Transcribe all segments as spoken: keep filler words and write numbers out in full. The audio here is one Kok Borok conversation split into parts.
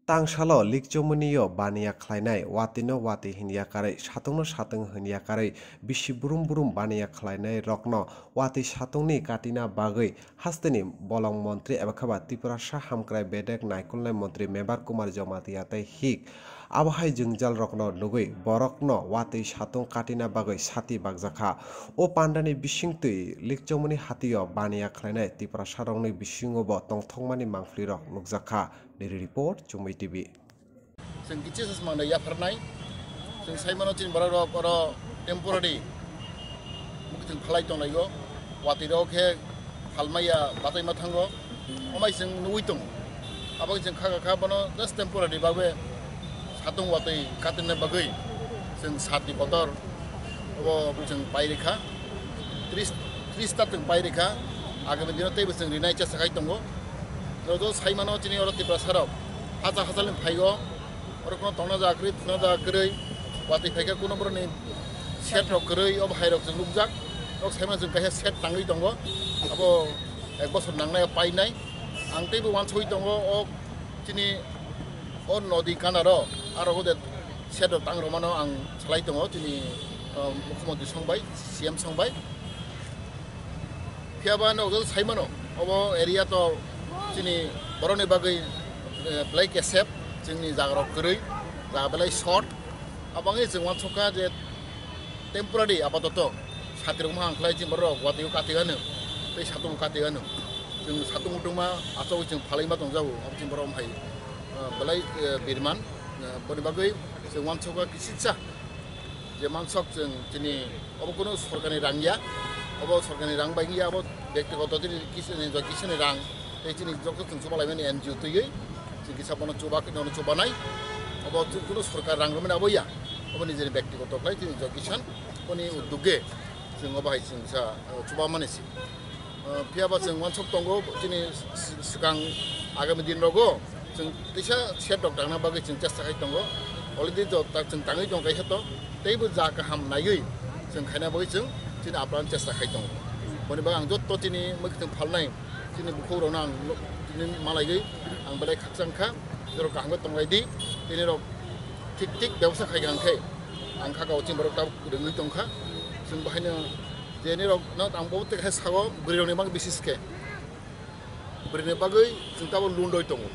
Tangsalo likchomwni yo baniya khlainai, watwi no watwi hinwi yakarwi, satung no satung hinwi yakarwi, bisi brum brum baniya khlainai rokno watwi satung ni katina bagwi hasteni bolong montri eba khaba Tiprasa hamkrai bedek naikolnai montri Mebar Kumar Jamatia tei hik. Abo hai jwngjal rokno nugwi borokno watwi satung katina bagwi sati bakjakha. O pandani bisingtwi likchomwni hatio baniya khlainai Tiprasa rokni bisingo bo tongthokmani mangpli rok nukjakha. Daily Report, Chumui T V. Chwng kichisa se mangno yapharnai. Chwng sai mano chini borok rok oro temporary mukhung phalai tonglaio. Watwi rok khe phalmaya bachaima thango. Omai chwng nugwi tongo. Abo chwng kha kha bono just temporary bagwi satung watwi katinna bagwi chwng sati kotor obo chwng pai rikha. Tris, tris ta chwng pai rikha. Agami dino teibo chwng rinai chesta khai tongo. Joto sai mano chini oro Tiprasa rok hacha hacha ni phaigo. Oro kono tongna jaga kwrwi, thuna jaga kwrwi. Watwi phaikha kuno boroni set rok kwrwi, obo hai rok chwng nukjak. Nok sai mano chwng kaisa set tangwi tongo. Abo ek bosor nangnai painai. Ang teibo uansugwi tongo o chini o nodi kanaro aro ode set rok tang rwmano ang salai tongo chini, uh, mukhyamantri song bai, C M song bai. Phiya ba nokjagwi sai mano, obo area to chini borokni bagwi, eh, belai kesep, chini jaga rok kwrwi, jaga belai short. Aboni chwng uansukha je temporary apatoto sati rok mohang khlai chini borok watwi o kati gano, tei satung kati gano. Chwng satung utuma achogwi chwng phalai ma tongjago, abo chini borok hai, eh, belai, eh, birman, eh, boni bagwi chwng uansukha kisisa. Je mansok chwng chini obo kuno sorkarni rang ya, obo sorkarni rang bai ya, obo bektigoto chini kisani, joto kisani rang, tei chini joto chwng chuba laimani N G O twiwi chwng kisa bono chuba khe nono chubanai, obo chwng kuno sorkar rang rwmani abo ya, obo nijeni bektigoto khlai chini joto kisan boni uddogge chwng obo hai chwng kisa, uh, chuba mani si. Uh, phiya ba chwng uansuk tongo, chini s-, s-, swkang agami din rogo chwng teisa set rok tangna bagwi chwng chesta khai tongo. Already to ta-, chwng tangwi tongo kaisa to, teibo ja kaham naiwi chwng khaina bagwi chwng chini apran chesta khai tongo. Boni bagwi ang jotto chini mwkhwtwng phalnai chini bukhuk rokno ang lo-, tini malaigwi ang belai khakchang kha, jorok kaham khe tonglai di, tini rok thik thik bebosta khai kha hwnkhe ang kha kao chini borok tabuk rwngwi tong kha, chwng bahaino. Je nirok no ang bo tei khe sago bwrwi rok ni bagwi bisis khe. Bwrwi ni bagwi chwng tabuk loan rwi tongo.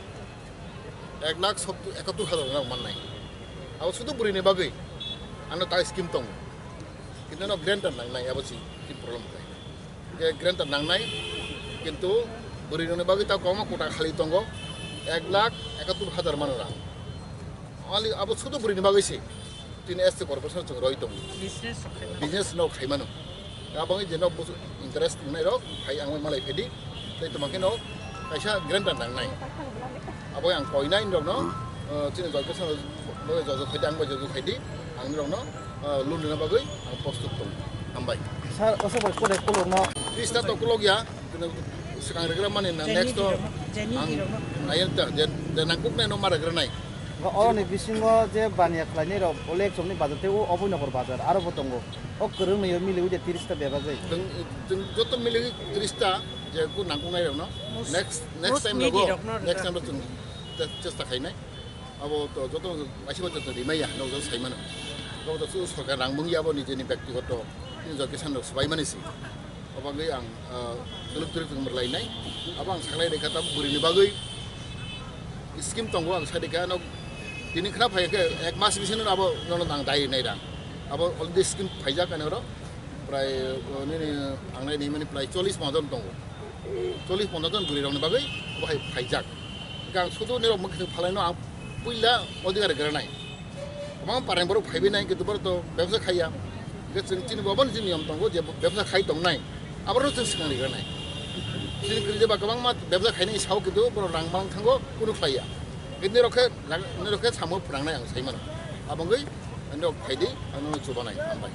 Ek lakh sottur, ekattur hajar rok mannai. Abo sudu bwrwi ni bagwi. Ano ta scheme tongo. Kintu no guarantor nangnai abo si, si problem khe. Je guarantor nangnai. Kintu bwrwi rok ni bagwi ta kwbangma kota khali tongo. Ek lakh ekattur hajar mano rang. Only abo sudu bwrwi ni bagwi se. Tini S T corporation chwng roi tongo. Business rok khaimano. Business no khaimano. Aboni je no busu interest wngnai rok, phai ang malai phaidi. Tei toma khe no kaisa guarantor nangnai. Abo ang koinai rok no, uh, chini joto sano, bo joto khaidi, ang bo joto khaidi, ang rok no, uh, loan rwna bagwi ang prostut tongo. Hambai. Sir, oso bai kore kolor no. Tista to kolok ya. Swkang regra mani na Jani next to dirok, jani ang dirok. Nayan ta, je, je nangkuk nai no ma regra nai. Ga o ni bisingo je baniya khlainai rok, Olek Chomni bazar tei o Oboi Nogor bazar, aro bo tongo. O kwrwng nai o mili ui de tiris ta bebak jai. Jeng, jeng joto mili tiris ta, je ku nangkuk nai rok no. Most, next, next most time needy no go, rok no next regra. Time no chung che-, chesta khainai. Abo to joto kaisa bo joto rimai ya, no joto sai mano. Abo to su sorkar rang mung ya bo nijeni bektigoto, nijor kisan rok swbai mani si. Abo bagwi ang, ah, twlwk twlwk tongmwr lainai. Abo ang saklai rikha tabuk bwrwini bagwi scheme tongo ang sai rikha, ano tini khna phai khe ek mas bisingno abo nono ang dai rinai rang. Abo already scheme phaijak ani oro. Prai, ah, nini ang nai nini mani prai chollish ponchash tongo. Chollish ponchash jon bwrwi rokni bagwi abo hai phaijak. Hwnkhe ang sudu nirok mwkhwtwng phalaino ang puila odhikar granai. Kwbangma parani borok phaibai nai, kintu borok to bebsa khaiya. Hwnkhe chwng chini bo aboni chini niyom tongo je bebsa khai tongnai, aborokno chwng swkang rigranai. Chini kwrwi jeba kwbangma bebsa khainai sao, kintu borok rang bang thango, kunu khlaiya. Kintu nirok khe, nirok khe samo phwrangnai ang sai mano. Abo wngwi nirok phaidi, ang nono chubanai, hambai.